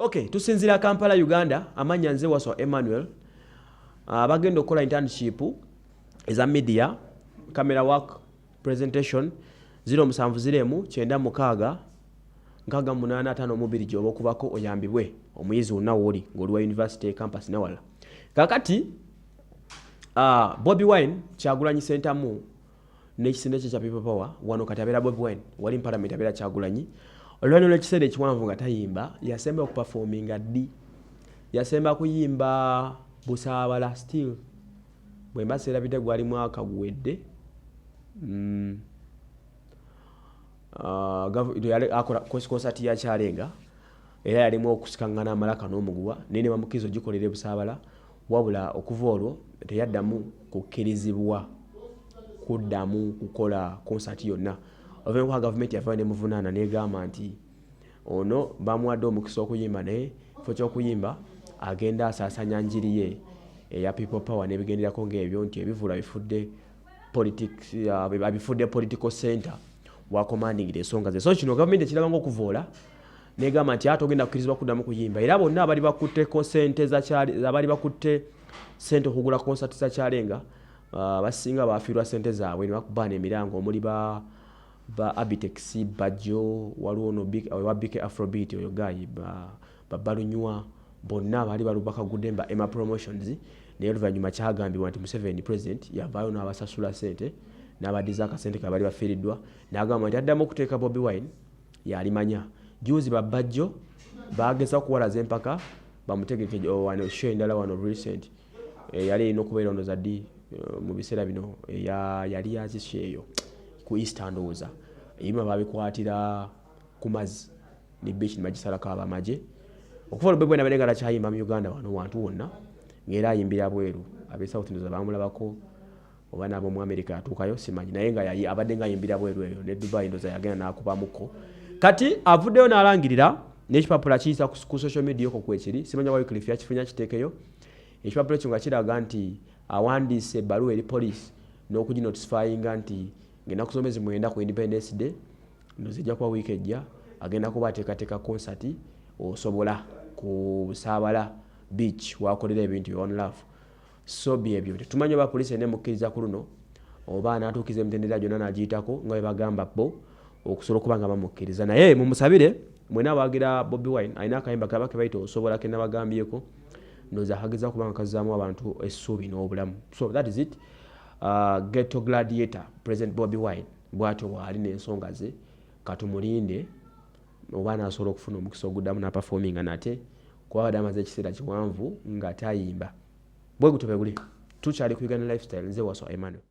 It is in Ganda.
Okay, tusinziira Kampala, Uganda. Amannya nze Waswa Emmanuel. Abagenda okukola internship eza media, camera work, presentation, 070 96 68 52 gyoba okubako oyambibwe omuyizi wonna wooli ng'oli wa university, campus newala. Kakati Bobi Wine Kyagulanyi Sentamu n'ekisinde kye kya People Power wano kati abeera Bobi Wine, wali mu parliament abeera Kyagulanyi. Oluvannyuma lw'ekiseera ekiwanvu nga tayimba, yasemba okuperforminga ddi? Yasemba kuyimba Busaabala. Still bwe mba seerabidde gwali mwaka guwedde. Yali akola concert ya Kyalenga era yalimu okusikaŋŋana amalaka n'omuguwa, naye ne bamukkiriza ogikolera e Busaabala. Wabula okuva olwo teyaddamu kukkirizibwa kuddamu kukola concert yonna, oluvannyuma kuba gavumenti yavaayo nemuvunaana negamba nti ono bamuwadde omukisa okuyimba, naye kifo ky'okuyimba agenda asaasanya njiri ye eya People Power n'ebigenderako ng'ebyo, nti ebivvulu abifudde politics, abifudde political center wacommandingira ensonga ze. So kino gavumenti ekiraba ng'okuvoola, negamba nti ate ogenda kukkirizibwa kuddamu kuyimba. Era bonna abali bakutte sente abaali bakutte sente okugula concert za Kyalenga, basinga bafiirwa sente zaabwe ne bakubaana emirango, omuli ba Abitex, Bajjo, waliwo no wa BK Afrobeat oyo guy, babalunywa bonna baali balubakagudde ba Emma Promotions. Naye oluvannyuma kyagambibwa nti Museveni president yavaayo n'abasasula sente n'abaddiza akasente ke baali bafiiriddwa, n'agamba nti addamu okuteeka Bobi Wine yalimanya. Juzi babajjo bageza okuwalaza empaka bamutegeke wano show endala wano recent. Yali erina okubeera ndowooza ddi, mu biseera bino yali yazisho eyo ku Easter ndowooza. Ebyuma babikwatira ku mazzi ne beach ne bagisalako abamagye. Okuva olwo Bobi Wine abadde nga takyayimba mu Uganda wano wantu wonna, ng'era ayimbira bweru. Ab'e South ndowooza bamulabako oba n'ab'omu America yatuukayo, simanyi, naye nga abadde nga ayimbira bweru eyo ne Dubai ndowooza yagenda n'akubamuko. Kati avuddeyo n'alangirira n'ekipapula kiyisa ku social media okwo kwekiri. Simanya Wycliffe yakifunye akiteekeyo ekipapula ekyo nga kiraga nti awandiise ebbaluwa eri police n'okuginotifyinga nti ng'ennaku z'omwezi 9 ku Independence Day, ndowooza ejja kuba wiiki ejja, agenda kuba ateekateeka concert osobola ku Busaabala Beach wakolera ebintu bye One Love. So byebyo, tetumanyi oba poliisi enemukkiriza ku luno oba anaatuukiza emitendera gyonna n'agiyitako nga bwe bagamba bo okusobola okuba nga bamukkiriza. Naye mumusabire mwena abawagira Bobi Wine. Alina akayimba kaba ke bayita Osobola ke nabagambyeko, ndowooza akageza kuba nga kazzaamu abantu essuubi n'obulamu. So that is it. Ghetto Gladiator President Bobi Wine bw'atyo bw'ali n'ensonga ze. Katumulinde oba anaasobola okufuna omukisa oguddamu n'aperforminga nate, kuba abadde amaze ekiseera kiwanvu nga tayimba. Bwe gutyo bwe guli. Tukyali ku Uganda Lifestyle, nze Waswa Emmanuel.